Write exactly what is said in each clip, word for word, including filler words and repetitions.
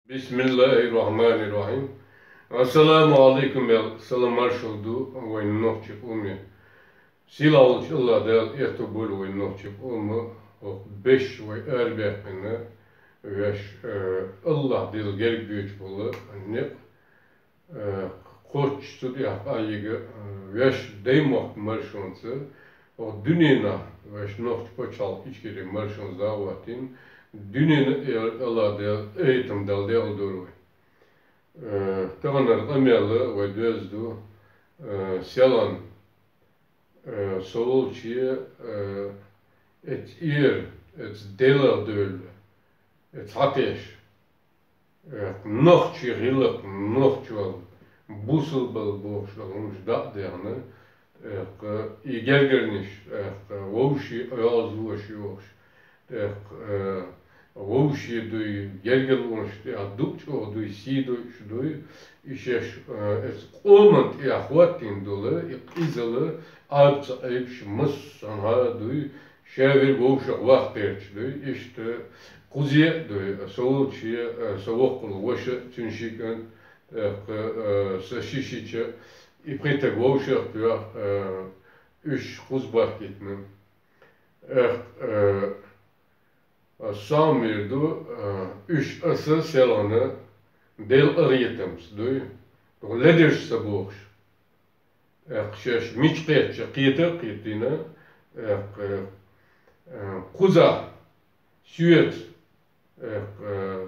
بسم الله الرحمن الرحيم. السلام عليكم, аьлла, салам-маршалла ду вайн нохчийн къаман. Сийлахьволча АллахӀ Дала аьттув бойла вайн нохчийн къам, хӀокху беш вай арабаьккхина ваьш, э, АллахӀ Дала герга буьйцуш бола некъ, э, кхоччуш цу тӀехь къахьега, э, ваьш Даймохк маршонца, хӀокху дуьненахь ваьш нохчийн пачхьалкх Ичкери маршонца дӀа а хӀоттийна, дуьненна а АллахӀ Дала къинхетам Дала декъала дойла вай. Э, таханара къамел вай доьзна ду, э, селхана, э, со волче, э, эцу эр, эцу Делах девлла, эцу хьакхеш, э, нохчийн гӀиллакх, нохчалла, бусалбалла бохуш долу хӀуманаш дӀа а дехна, тӀаккха и гергарниш, тӀаккха вовшийн оьгӀазлоша йохуш, тӀаккха, э, вовшийн дуй, гергарлонашна тӀехь дукха чӀогӀа дуй, сий дойуш дуй, и шаьш, э, эцу къоман тӀехь хӀоттийна долу и къизалла, Ӏаба ца Ӏебаш, массанхьа а дуй, ша верг вовшах ваккха гӀерташ дуй, иштта кхузе а дуй, со волче, э, со воккхалла ваша а, цуьнан ши кӀант, тӀаккха, э, сан ши-шича, и пхи таг вовшах а тоьхна, э, уьш кхуза бахкийтина. Эх, э, ас самавийр ду, э, уьш аса селхана Делан къинхетамца дуй, ледерш ца бохуш. Эх, шаьш мича кхетча, кхета а кхетийна, эх, э, э, кхузахь, соьца, эх, э,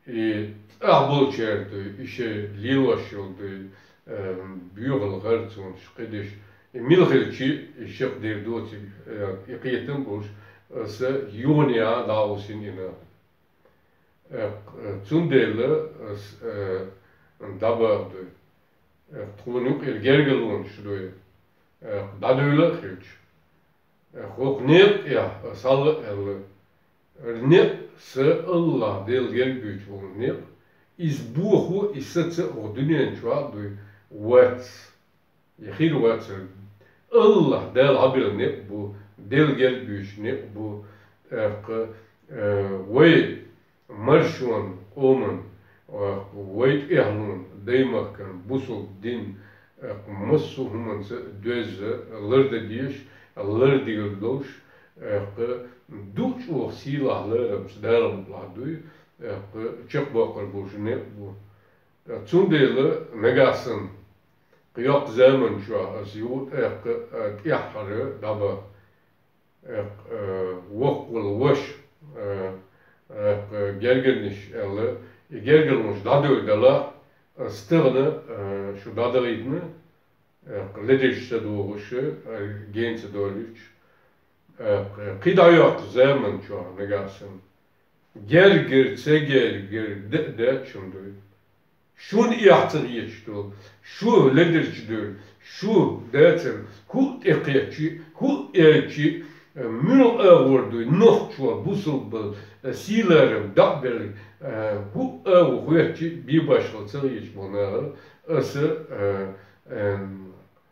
и цӀахь болчара дуй, и шайн лелош йолу дуй, э, боьхалла гӀарцонаш, кхидерш, и мила хилча, и шекъ дер доцург, э, и кхетам а болуш, аса юханехьа дӀа а висина и нах. Э, цундела ас, э, дӀабаха дуй. Э, тхуна юкъера гергарлонаш дуй. Э, дӀадевлла а хилча. Э, хӀокху некъа тӀехь ас хьалха а аьлла, некъ са АллахӀ Дела герга буьйцуш болу некъ, иза бохо, и саца а хӀокху дуьнен чохь а дуй, вац. И хир вацара. АллахӀ Дала хьабелла некъ бу, Дела герга буьйцуш некъ бу, тӀаккха, э, вай маршонан, къоман, тӀаккха вай тӀехьлун, Даймахкан, бусалба дин, тӀаккха массо а хӀуманца доьзна лардан дезаш, лардигар долуш, тӀаккха дукха чӀогӀа сийлахь ларамца Дала мукъалахь дуй, тӀаккха чекхбоккхур болуш некъ бу. Цундела нагахь санна, кхин йоккха заман чохь ас юха тӀаккха, а, тӀаьххьара дӀабаха. Э, э, воккхалла ваша, э, э, гергарниш аьлла, и гергарлонаш дӀадевлла делахь, э, стагана, э, шу дӀадахийтина, э, ледерш ца дохуш, э, гена ца долуьйтуш, э, э, кхин дӀайоккху заман чохь нагахь санна. Гергара, ца гергара, де а даьтта шуна дуй. Шуна эхь ца хеташ долу, шу ледарчу девлла, шу дацара, хӀуъа тӀекхеччи, хӀуъа эцчи, муьлха агӀор дуй, нохчо, бусалба, сийларам дӀа а белла, хӀуъа агӀо хоьттичи, бен башхалла ца хеташ болу нахана аса, э, э,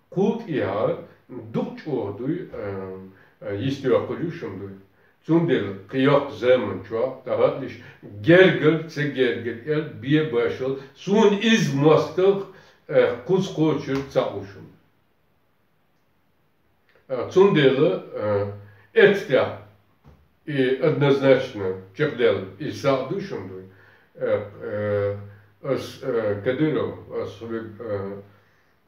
кхул тӀехьа дукха чӀогӀа дуй, э, э, йист йоккхур ю шуна дуй. Цундела кхин йоккха заман чохь, тахатлиш, гергара, ца гергара аьлла, бен башхалла, суна иза мостагӀа, э, кхуза кхочур ца Ӏу шуна. Э, цундела, э, эцтехь и однозначно чекхдаьлла, иза сагӀа ду шуна дуй. Э, э, ас, э, Кадыров, ас хьоьга, э,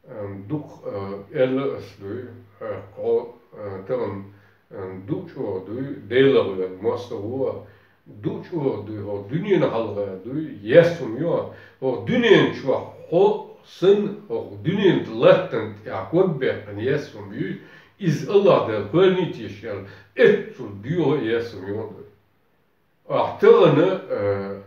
Ам, дукха, а, аьлла ас дуй, а, кхо, а, тахана, ам, дукха чӀогӀа дуй, Делах вен, мостагӀа ву, дукха чӀогӀа дуй, хӀокху дуьненан хьалха дуй, яьсса хӀума ю, хӀокху дуьнен чохь хьо санна, хӀокху дуьненан латтана тӀехь ког баьккхина яьсса хӀума юй, иза АллахӀ Дала кхоьллийтийша аьлла, эццул доьху яьсса хӀума ю дуй. Ахь тахана, э,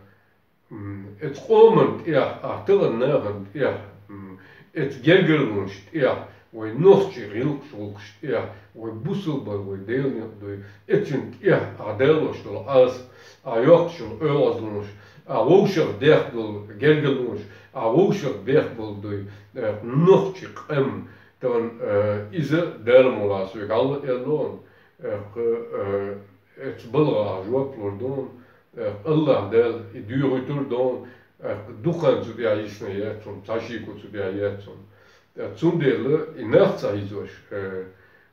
м, эцу къоман тӀехь, ахь тахана нахана тӀехь, м, эцу гергарлонаш тӀехь, вай нохчий гӀиллакхаш гӀуллакхаш тӀехь, вай бусалбан, вай Делан некъ дуй, эцун тӀехь ахь далош долу Ӏаса, ахь йоккхуш йолу оьгӀазлонаш, ахь вовшах бех долу гергарлонаш, ахь вовшах бех болу дуй, э, нохчий къам, тахана, э, иза Дала мукъалахь соьга хьалла а аьлла, э, кху, э, Эцу балха ахь жоп лур ду, Э, Аллахь Дала и дуьйгӀуьйтур дона, э, дукха хан цу тӀехь йисна яц хьуна, цхьа шеко цу тӀехь яц хьуна. Э, цундела и нах ца хьийзош, э,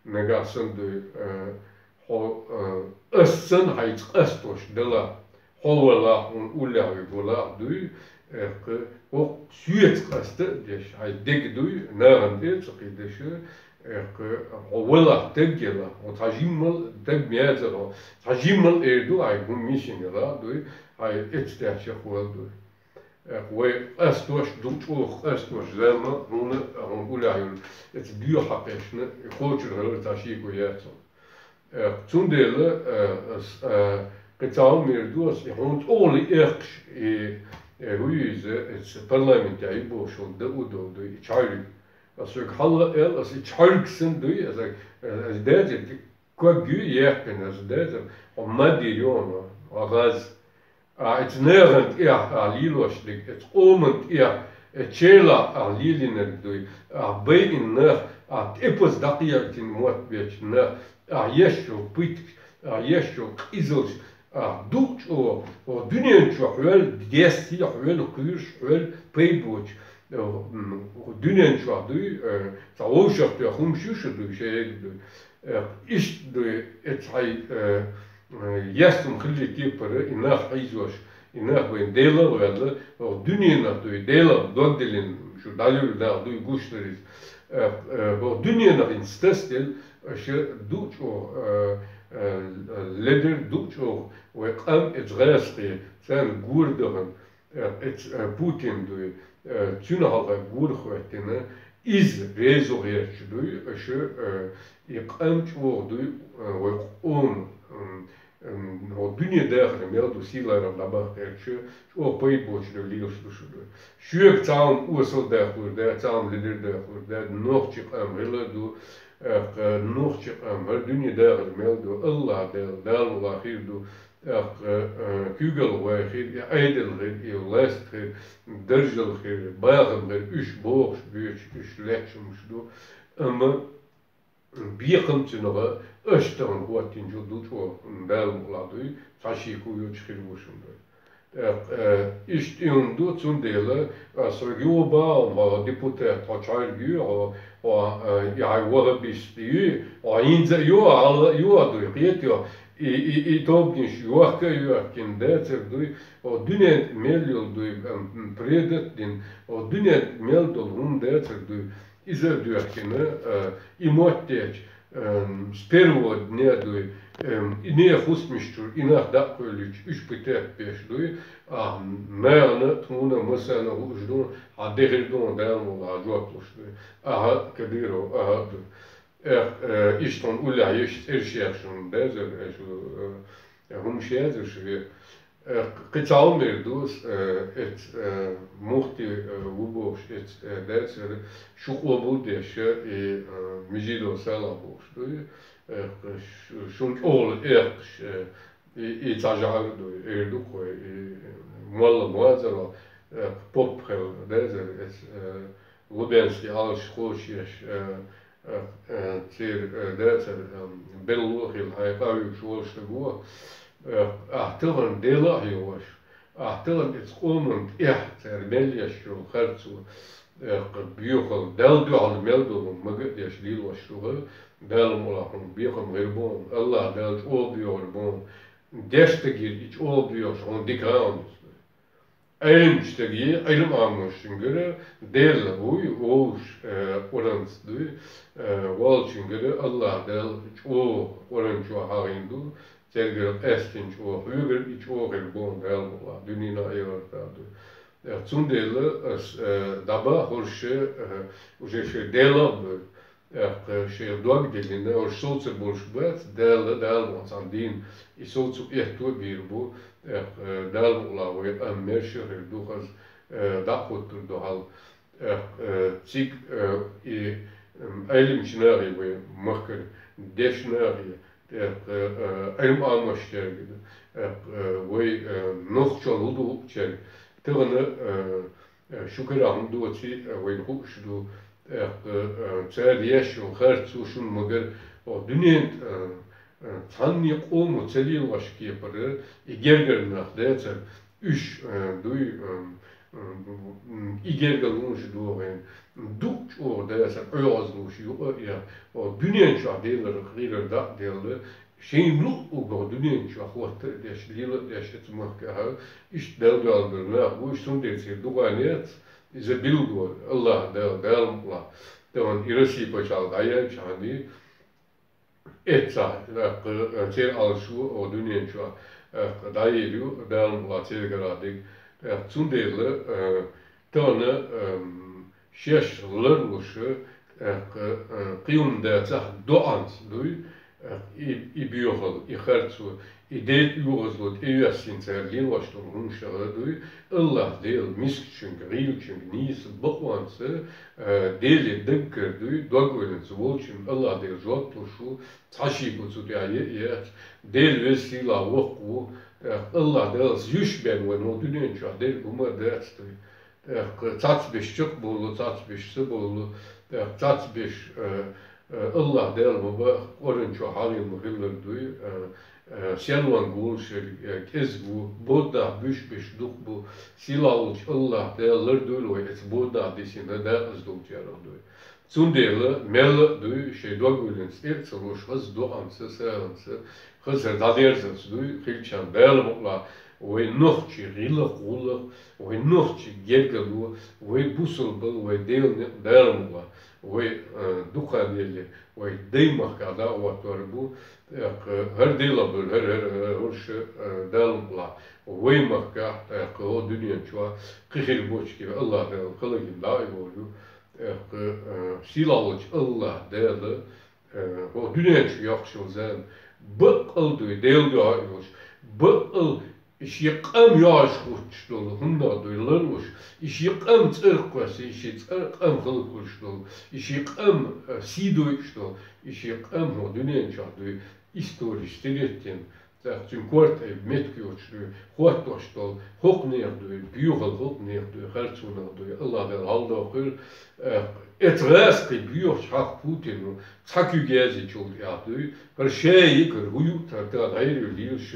нагахь санна дуй, э, хьо, э, ас санна хьайца къастош далахь, хьо валахь, хьуна уллехь вег валахь дуй, э, кхы, хӀокху соьца къаста а деш, хьайн дег дуй, нахана тӀе а ца кхийдеш, Эккха, хьо валахь, таг елахь, хьо цхьа жиммал таг мезара, хьо цхьа жиммал эр ду, хьайн хӀума мисина елахь дуй, хьайн эццехь чекхвала дуй. Эккха, вай къастош, дукха чӀогӀа къастош, зама, хьуна, хьуна уллехь йолу, эца доьху хьакхешна, и кхочур хилар цхьа шеко яц хьуна. Эккха, цундела, э, ас, э, кхин цхьа хӀума эр ду ас, и хьуна тӀехула эккхаш, и, э, хӀу иза, эца парламентехь и бохуш хилла дан а долу дуй, и чхьаьриг. Ас шуьга хьалха а аьлла, ас и чхьаьрг санна дуй, аса, аса деза, ког ю яьккхина, аса деза, хьо ма дийр йоӀана, хьо гӀаз. А эца нахана тӀехь а лелош дерг, эца къоман тӀехь, эца челахь а лелийнарг дуй, а байина нах, а тӀепаза дӀакхийтина мотт бечу нах, а еш йолу пуьташ, а еш йолу къизалш, а дукха чӀогӀа, хӀо дуьнен чохь хьоьл, дестий хьоьл, кхуьйруш хьоьл, пайбоч, э, м, дуьнен чохь дуй, э, цхьа вовшах тоьхна хӀумаш ю шу дуй, шайга дуй. Э, иштта дуй, эца хьайн, э, э, ястам хилли кепара, и нах хьийзош, и нах вайн Делах а ваьлла, хӀо дуьненах дуй, Делах дог диллина, шу дӀалуьйла нах дуй гуш дара иза. Э, э, хӀо дуьненах хӀинца стасделла, аша дукха чӀогӀа, э, э, ледара дукха чӀогӀа вай къам эца гӀазкхе, царна гора дахана, э, эца, э, Путин дуй, э, цуьнан хьалха гора хӀоьттина, иза резо гӀерташ дуй, аша, э, и къам чӀогӀа дуй, э, вай къоман, м, м, хӀо дуьне дахар мел ду, сийлахьарах дӀабахка гӀерташ, чӀогӀа пайда боцуш дуй, лелаш ду шу дуй. Шуьга цхьа хӀума осал дахалур дац, цхьа хӀума ледара дахалур дац, нохчийн къам хила а ду, э, нохчийн къам хӀара дуьне дахар мел ду, Аллахь Дала, Дала мукъ лахь хир ду, тӀаккха, э, куьйгалла вай хир, и Ӏедал хир, и ласт хир, даржал хир, бахам хир, уьш бохуш боьчу, уьш леччамаш ду. Амма бекхам цуьнан аша тахана хӀоттийначул ду чӀогӀа, Дала мукъ лахь дуй, цхьа шеко йоцуш хир ву шуна дуй. ТӀаккха, э, иштта и хӀума ду, цундела, а, со юха бахьа хьо депутат, хьо чхьаьрга ю, хьо, хьо, э, и хьайн вахабист ю, хьо хӀинца а ю, хьалха а ю, дуй, кхета ю. И, и, и тобанаш йохка а йоьхкина дацар дуй, хӀо дуьнен тӀе мел йолу дуй, м, м, предат дина, хӀо дуьнен тӀе мел долу хӀума дацар дуй, иза а доьхкина, э, и мотт дечу, эм, с первого дня дуй, эм, и нехан хӀусамаш чуьра, и нах дӀа а кхоьллича, уьш путет беш дуй, а, нахана, тхуна, массарна а хууш ду, хьан дехир ду, Дала мукъ лахь жоп луш дуй. Аха, Кадыров, аха, дуй. Эх, э, иштта хьуна уллехь йиш цӀераш яхаш хӀума дезар, э, шу, э, хӀумаш язар шу ве. Э, кхин цхьа хӀума эр ду, э, эц, э, мухти, э, ву бохуш, эц, э, дацара, шу къобал деш, и, э, Мижидов Салах бохуш дуй, э, шу, шун чӀогӀа эккхаш, э, и, и цхьа жӀар дуй, эр ду кхой, и молла мазаро, э, поп хел дезар, эц, э, Лубенский Ӏалаш кхочуш еш, э, э, э, церан, э, дацара, э, белло а хилла, хьайн къахьоьгуш волуш стаг ву, э, ахь тахана Дела а хьехош, ахь тахана эца къоман тӀехь цара мел еш йолу харцо, э, боьхалла, Далла дуьхьал мел долу мага а деш лелош ду хьо, Дала мукъ лахь хьуна бекхам хир бу хьуна, Аллахь Дала чӀогӀа боьхур бу хьуна, деш стагера и чӀогӀа боьхуш хьуна дика хьан хьуна. Ӏилманчу стаге, Ӏилма Ӏамошчуьнгара Дела вуй, вовш, э, Къуранца дуй, э, волчуьнгара Аллахь Дала чӀогӀа Къуран чохь хьахийна ду, цергара къаьстина чӀогӀа, хьоьгара и чӀогӀа хир бу хьуна, Дала мукъ лахь, дуьненахь а, эхартахь а дуй. Э, цундела ас, э, дӀабаха хӀорш, э, уже шайн Дела а бу. ТӀаккха шайн дог диллина, уьш совцур болуш бац, Дала, Дала ма цхьана дийна, и совцур этто а бийр бу, тӀаккха Дала мукъ лахь вай къам маьрша хир ду хаза, э, дӀа а хӀуттур ду хьал. ТӀаккха, э, цига, э, и, м, Ӏилманчу нахе вай махкара дешнахе, тӀаккха, э, Ӏилма Ӏамошчаьрга, тӀаккха, э, вай, э, нохчалла хӀу ду хӀуъучаьрга. Тахана, э, Э, шун карахь хӀума доций, э, вайна хууш ду, тӀаккха, э, цара еш йолу харцо шуна магар, хӀокху дуьненна, э, э, цхьанне къомо ца лелош кепара, и гергара нах дацар, уьш, э, дуй, э, э, и гергарлонаш дохийна, дукха чӀогӀа дацар, Ӏоязлуш юкъа а я, о, дуьнен чохь Делара гӀирар дӀа а делла, шайна луъург дуьнен чохь хӀотта а деш, лела а деш, эцу махкахьа, иштта Дала доьлла нах бу, уьш цундела церан дукъа яц, иза билггал, Аллах Дала, Дала мукъалахь, тахана и Россия пачхьалкх дӀаяьлча хьанна, эццахь, тӀаккха, э, церан Ӏалашо, о, дуьнен чохь, тӀаккха дӀаер ю, Дала мукъалахь, церан гарахь дерг. ТӀаккха цундела, э, тахана, эм, шаьш ларлуш, тӀаккха, э, кхин хӀума дацахь, доӀанца дуй, тӀаккха и, и боьхалла, и харцо, и дерриг оьгӀазло тӀеоьссина цара лелош долу хӀуманаш а дуй, Аллах Дела мискачуьнга, гӀийлачуьнга нийса бакъонца, э, Деле даггара дуй, догваллинца волчун Аллах Дела жоп луш ву, цхьа ший бу цу тӀехь е а яц, Дела веза сийлахь воккха ву, тӀаккха Аллах Далла юьш бен вайн вон дуьнен чохь дерриг хӀума а дац дуй. ТӀаккха цхьацца беш чекхбовлу, цхьацца беш ца бовлу, тӀаккха цхьацца беш, э, э, Аллах Дала ма бан, Къуръан чохь хьалха ма хиллара дуй, э, э, серлонга волуш ерг, э, кӀезиг ву, боддахь буьйш беш дукха бу, сийлахь волчу Аллах Дала лардойла вай эцу боддахь дисина дакъаза долчарех дуй. Цундела мелла а дуй, шайн догваллинца тӀе а ца луш, хаза доӀанца, сагӀанца, хаза дӀадерзанца дуй, хилчахьана Дала мукъалахь, вай нохчий гӀиллакх-гӀуллакх, вай нохчий гергарло, вай бусалбал, вай Делан некъ Дала мукъалахь, вай, э, дукха елла, вай даймахкахь дӀа а хӀоттор бу, тӀаккха хӀара Делах бевлла, хӀара, хӀара, хӀара, хӀорш, э, Дала мукъалахь, вай махкахь, тӀаккха хӀо дуьнен чохь, кхин хир боцчу кепара Аллах Дала кхалгина дӀа а йолу, тӀаккха, э, сийлахь волчу Аллах Дала, э, хӀо дуьнен чу йоккхуш йолу зама, баккъал дуй, Делан дуьхьа а йолуш, баккъал и шен къам йогӀуш хӀуттуш долу хӀуманах дуй ларлуш, и шен къам цӀарах кхоьссина, и шен цӀа-, къам хала хуьлуш долу, и шен къам, э, сий дойуш долу, и шен къам хӀо дуьнен чохь дуй, историш тӀедеттина, тӀаккха цуьнан корта айба меттиг йоцуш дуй, хӀоттош долу, хӀокхунех дуй, боьхалла хӀокхунех дуй, харцонах дуй, Аллах Дала хьалдоккхийла, э, эцу гӀазкхий боьхачу хьакха Путину цхьа куьг язйичул тӀехь дуй, хӀара шаьш йигара хӀу юуттар тӀе дӀайрийла лелаш,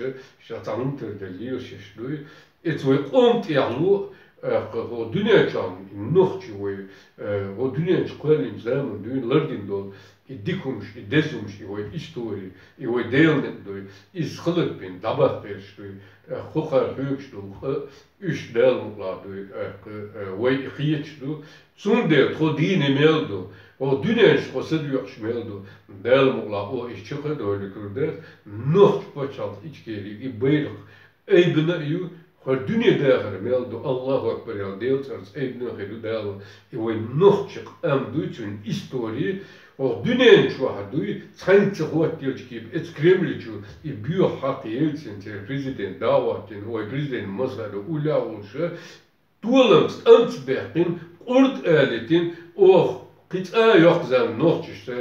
ша цхьа хӀума тардала лелаш еш дуй. Эцу вай къоман тӀехь ло, э, хӀо дуьнен чохь нохчий вай, э, хӀо дуьнен чу кхоьллина заман дуьйна лардина долу и дика хӀумаш, и деза хӀумаш, и вай истори, и вай Делан некъ дуй, иза хала бина дӀабаккхийла дуй, э, хӀокхара хьоьгуш долу къа, уьш Дала мукъалахь дуй, э, э, вай и кхеташ ду, цундела тхо дийна мел ду, хӀо дуьнен чу тхо са доькъуш мел ду, Дала мукъалахь, о, иза чекх а довлуьйтур дац, нохчийн пачхьалкх Ичкери и байракх айбина а ю, хӀара дуьне дахар мел ду, Аллаху акбар аьлла, Делан цӀарца айбина а хир ю Дала, и вай нохчийн къам дуй, цуьнан истори, хӀо дуьнен чохь дуй, цхьаьнца хӀоттаелча кепа, эцу Кремль чу и боьха хьакха Ельцин церан президент дӀа а хӀоттийна, вай президент масала уллехь а волуш, толамца, тӀамца баьккхина, къурд а алийтина, оха кхин цкъа а йоккха зама нохчашца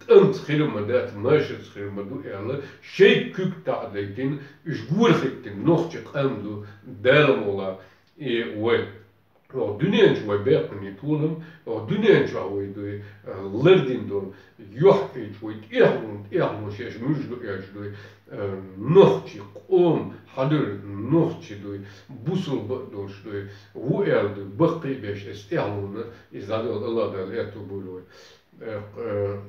тӀамца хир ма дац, машарца хир ма ду аьлла, шайн куьг таӀадайтина, уьш гора хӀиттина нохчийн къам ду, Дала мукъалахь, и вай. Оха дуьнен чу вай баьккхина толам, оха дуьнен чохь вай дуй, э, лардина долу, юьхь а кхечу вай тӀехьлуна, тӀехьлуна шаьш муьлш ду аьлча дуй, э, нохчийн къоман хьадуьйр нохчий дуй, бусалба а долуш дуй, ву аьлла дуй, баккхий а беш эцу тӀехьлуна, иза дӀадала Аллах Дала аьтту буьйлу вай. Э, э,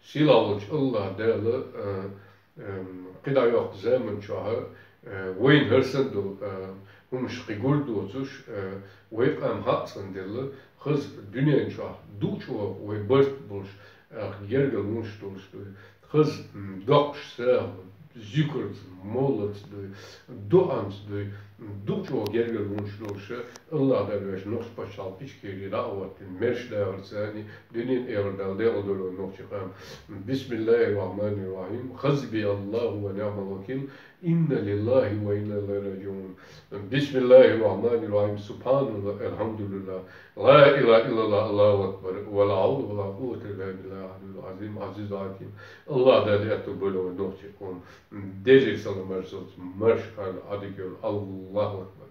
сийлахь волчу Аллах Дала, э, эм, кхидӀа йоккха заман чохь, э, вайна хӀара санна долу, э, хӀумаш кхин гур доцуш, э, вай къам хьа а цӀанделла, хаза дуьнен чохь дукха чӀогӀа вай барт болуш, э, гергарлонаш долуш дуй. Хаза, м, доккхуш сагӀа, зуькарца, моллаца дуй, доӀанца дуй, дукха чӀогӀа гергарлонаш долуш, Аллах Дала вешан нохчийн пачхьалкх Ичкери дӀа а хӀоттийна, мерш дахарца а, дуьненан Элчано Дала декъала дойла вайн нохчийн къам. بسم الله الرحمن الرحيم. حسبي الله ونعم الوكيل. إنا لله وإنا إليه راجعون. بسم الله الرحمن الرحيم. سبحان الله، الحمد لله، لا إله إلا الله، الله أكبر، ولا حول ولا قوة إلا بالله العلي العظيم، العزيز الحكيم. Аллах Дала аьтту буьйлу вайн нохчийн къам. Делера салам-маршалла, марша Ӏадика йойла. Аллаху акбар.